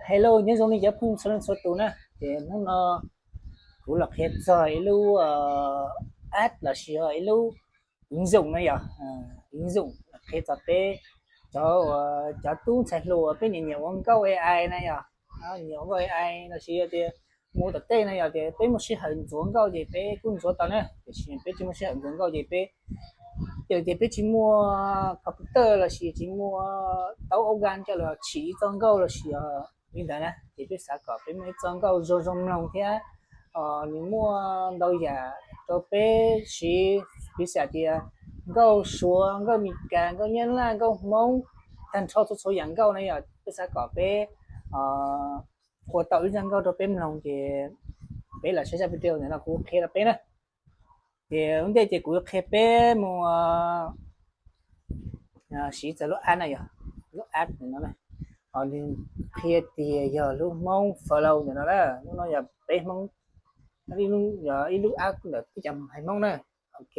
Hello, nyob zoo nej cov phooj ywg txhua leej txhua tus na. Ces hnub no kuv los qhia txog ib lub app lossis yog ib lub ứng dụng na yom, ứng dụng qhia txog peb cov, cov tub ntxhais hluas peb nyiam nyiam ua nkauj A I na yom, nyiam ua nkauj A I lossis yog tias mus tom tej na yom, tias peb muaj sij hawm ntxuav nkauj ces peb kuj ntxuav tau na, tiam sis peb tsis muaj sij hawm ntxuav nkauj ces peb, ces tias peb tsis muaj computer lossis tsis muaj tau ua ga coj los tsim ib txoj nkauj lossis li ntawd na, ces peb xav kom peb muaj ib txoj nkauj zoo zoo mloog thiab nws muaj ntau yam rau peb siv, piv xam tias nkauj Suav, nkauj Meskas, nkauj Nyab Laj, nkauj Hmoob, tag nrho txhua txhua yam nkauj na yom, peb xav kom peb ua tau ib zaj nkauj rau peb mloog ces peb los saib zaj video ntawm no kuv qhia rau peb na. Ces ua ntej ces kuv yuav qhia peb mus siv txog lub app na yom, lub app no, nws qhia tias yog lub Hmoob Flow ntawm no na, lub no yog peb Hmoob, ib lub app ntawm peb cov haiv Hmoob na. Ok,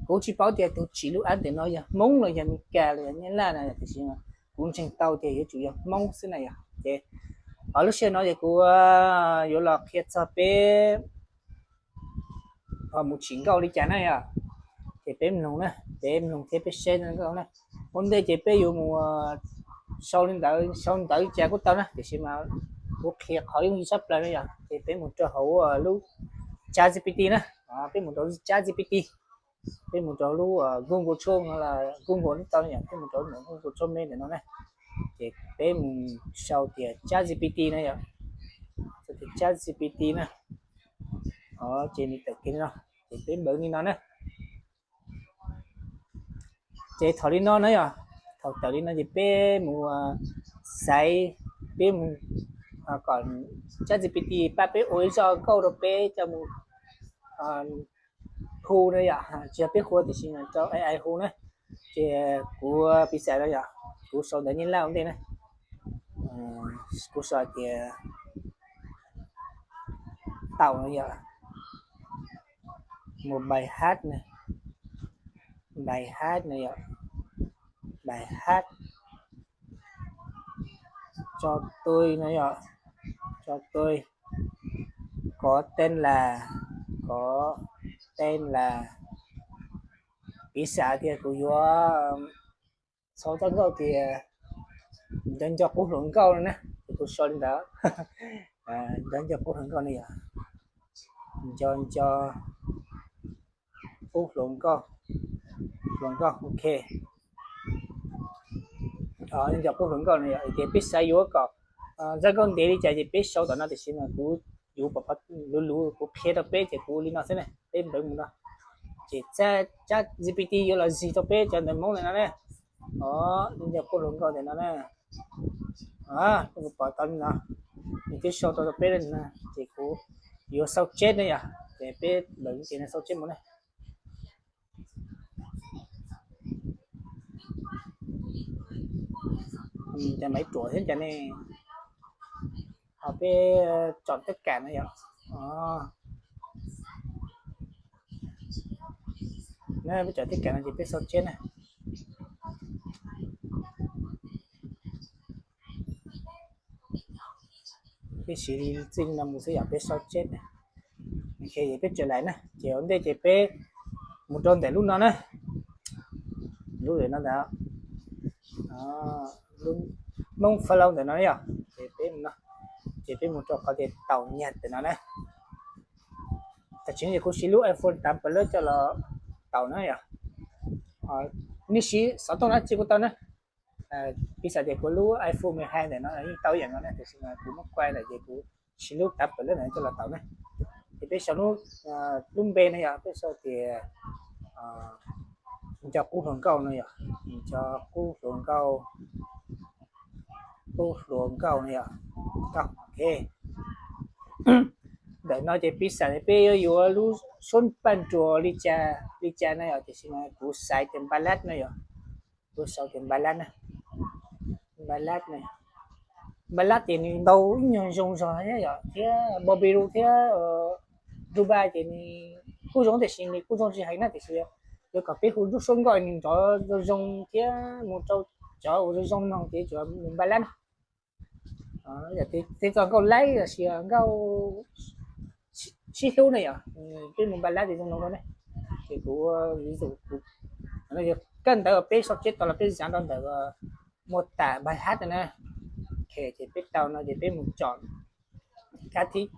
kuv tsis paub tias tus tsim lub app ntawm no yog Hmoob los yog Meskas los yog Nyab Laj na, tiam sis kuv ntseeg tau tias yuav tsum yog Hmoob xwb na yom. Ces lub sij hawm no ces kuv yuav los qhia txog peb mus tsim nkauj li cas na yom. Ces peb mloog na, peb mloog thiab peb saib nkauj na. Ua ntej ces peb yuav mus sau li ntawd, sau ntawv li cas kuj tau na, tiam sis mas kuv qhia qhov yooj yim tshaj plaws na yom. Ces peb mus rau hauv lub ChatGPT na, peb mus rau lub ChatGPT, peb mus rau lub Google Chrome los Google tau na yom, peb mus rau Google Chrome ntawm no na. Ces peb mus sau tias ChatGPT na yom, sau tias ChatGPT na. Ces nws tawm kiag li no, ces peb npawv li no na. Ces thaum li no na yom, thaum tawm li no ces peb mus xaiv, peb mus kom ChatGPT pab peb ua ib zaj nkauj rau peb coj mus hu na yom, tsis yog peb hu tiam sis rau A I hu na. Ces kuv piv xam no yom, kuv sau ntawv Nyab Laj ua ntej na, kuv sau tias taum no yom, mus bài hát na, bài hát no yom, bài hát cho tôi no yom, cho tôi có tên là, có tên là, piv xam tias kuv yuav sau zaj nkauj tias nco nco qub hluas nkauj no na, ces kuv sau li ntawd, nco nco qub hluas nkauj no yom, nco nco qub hluas nkauj, hluas nkauj, ok. Nco nco qub hluas nkauj no yom, ces peb xav yuav kom zaj nkauj ntev li cas ces peb sau tom no, tiam sis mas kuv yuav pom luv luv kuv qhia rau peb ces kuv li no xwb na, peb npawv mus no. Ces ChatGPT yuav los zig rau peb cov ntawv Hmoob ntawm no na. Nco nco qub hluas nkauj ntawm no na. Kuv pom tau li no, nws twb sau tau rau peb li no, ces kuv yuav sau chép na yom, ces peb npawv ces nws sau chép mus na. Cov maiv ruam thiab cas ne, ho peb tsom tej kam no yom, peb tsom tej kam no ces peb sau chép na. Peb siv li txij li no mus xwb yom, peb sau chép na. Ok, peb tso lais na, ces ua ntej ces peb mus rau ntawm lub no na, lub ntawm no ntag, Hmoob Flow ntawm no yom, ces peb mus no, ces peb mus rau qhov tias taum nyaj ntawm no na. Tam sim no ces kuv siv lub iPhone tám Plus coj los taum na yom. Nej siv xov tooj dab tsi kuj tau na. Piv xam tias kuv lub iPhone mười hai ntawm no yeej tau ib yam no na, tiam sis mas kuv muab kuai lawm ces kuv siv lub tám Plus ntawm no coj los taum na. Ces peb sau lub npe no yom, peb sau tias nco qub hluas nkauj no yom, nco qub hluas nkauj, qub hluas nkauj no yom, nkauj, ok. Ntawm no ces piv xam peb yuav yuav lub suab paj nruas li cas li cas no yom, tiam sis mas kuv xaiv tias npaj lab no yom, kuv sau tias npaj lab na, npaj lab na. Npaj lab ces nws ntau ib nyuag zoo zog thiab yom, thiab Npog Npi Lu thiab Dubai ces nws kuj zoo tiam sis nws kuj zoo tsis heev na, tiam sis yuav kom peb hu lub suab nkauj nws nrov zoo zoo thiab mus rau cov uas zoo zoo mloog ces tsuas mus npaj lab na. Yog tej txoj nkauj laib los sis nkauj sib hlub ne yom, peb mus npaj lab ces zoo no ne. Ces kuv ua ví dụ, kab ntawv peb sau tshiab tau los peb zav rau ntawm mô tả bài hát na. Ces peb tau no ces peb mus chọn các thích,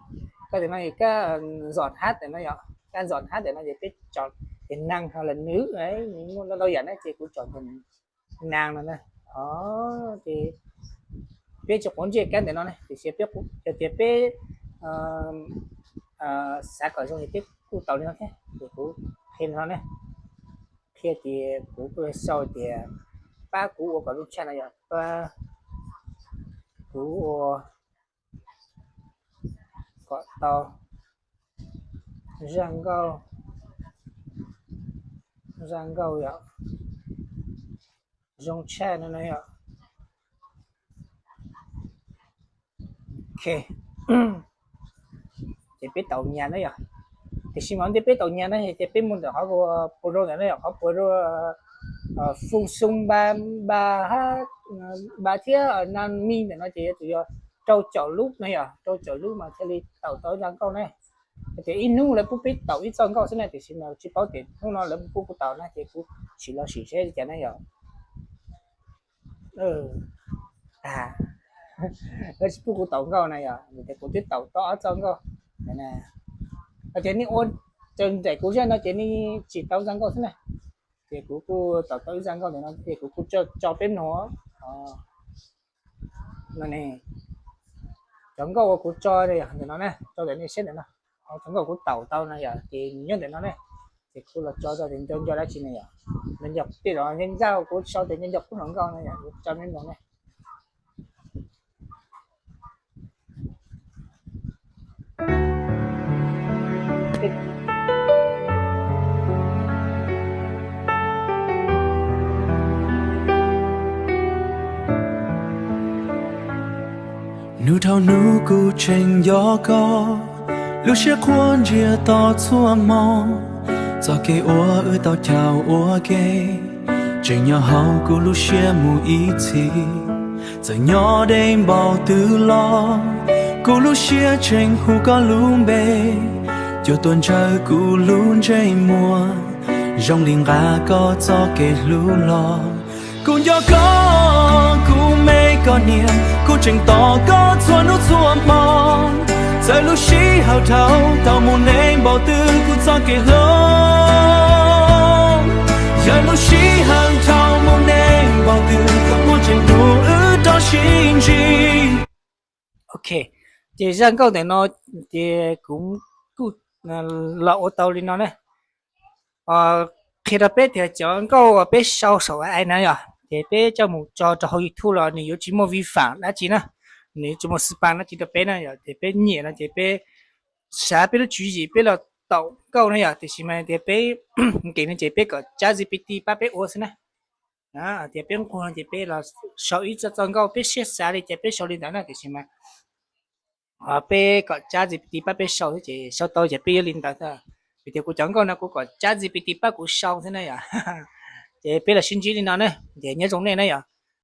kab ntawm no ces kab dọn hát ntawm no yom, kab dọn hát ntawm no ces peb chọn tias năng hoặc là nữ, muaj ntau ntau yam na ces kuv chọn tias năng no na. Ces peb tsis quav ntsej kab ntawm no ne, tiam sis peb, yog tias peb xav kom zoo ces peb kuj tau li no thiab. Ces kuv qhia no ne, qhia tias kuv kuj sau tias pab kuv ua kom zoo tshaj no yom, pab kuv ua kom tau zaj nkauj, zaj nkauj yom, zoo tshaj no no yom. Ok, ces peb tau nyas na yom. Tiam sis mas ntej peb tau nyas na ces peb mus ntawm qhov Pro ntawm no yom, qhov Pro, phoo xoo npa, npa hab, npa thiab naj mi ntawm no ces yuav tsum yog rau caum lub no yom, rau caum lub mas thiaj li tau tau zaj nkauj na. Hais tias ib hnub lawv pub peb tau ib txoj nkauj xwb na, tiam sis mas tsis paub tias hnub no lawv pub kuv tau na ces kuv sim los sim seb li cas na yom. Tag, lawv tsis pub kuv tau nkauj na yom, vim tias kuv twb tau tau ob txoj nkauj. Hais tias nej ua raws nraim kuv zaj no ces nej tsis tau zaj nkauj xwb na. Ces kuv kuj tau tau ib zaj nkauj ntawm no ces kuv kuj tso peb mloog no ne. Cov nkauj uas kuv tso ntawm no na, tso ntawm nej saib ntawm no, cov nkauj kuv tau tau no yom, ces nyob ntawm no ne. Ces kuv los tso tso tias nco nco dab tsi no yom, nco nco tej zaj kuv sau tias nco nco qub hluas nkauj no yom, kuv tso nej mloog ne. Hnub dhau hnub kuv tseem nco koj, lub siab qhuav ntsia to txhua hmo. Txoj kev uas wb tau caum ua ke, tseem nyob hauv kuv lub siab mus ib txhis. Txawm nyob deb npaum twg los, kuv lub siab tseem hu koj lub npe. Cuag tuaj ntsawj kuv lub ntsej muag, zoo li nqa koj txoj kev hlub los. Kuv nco koj, kuv me koj niam, kuv tseem tos koj txhua hnub txhua hmo. Txawm lub sij hawm dhau tau mus neeg npaum twg kuv txoj kev hlub, yog lub sij hawm dhau mus neeg npaum twg kuv tseem hlub wb rau sib ntsib. Ok, ces zaj nkauj ntawm no ces kuv kuj los ua tau li no ne. Qhia rau peb tias cov nkauj uas peb sau saum ai na yom, ces peb coj mus tso rau hauv YouTube los nws yuav tsis muaj vi phạm dab tsi na, nws yuav tsis muaj xi pa dab tsi rau peb na yom. Ces peb nyiam no ces peb xav peb lub tswv yim peb los taum nkauj na yom, tiam sis mas tias peb nkees no ces peb kom chat G P T pab peb ua xwb na. Tias peb nquag no ces peb los sau ib txoj nkauj peb siab xav li cas peb sau li ntawd na, tiam sis mas peb kom chat G P T pab peb sau xwb ces sau tau ces peb yuav li ntawd. Vim tias kuv cov nkauj no kuv kom chat G P T pab kuv sau xwb na yom. Ces peb los sib ntsib li no ne, ces nyob zoo nej na yom.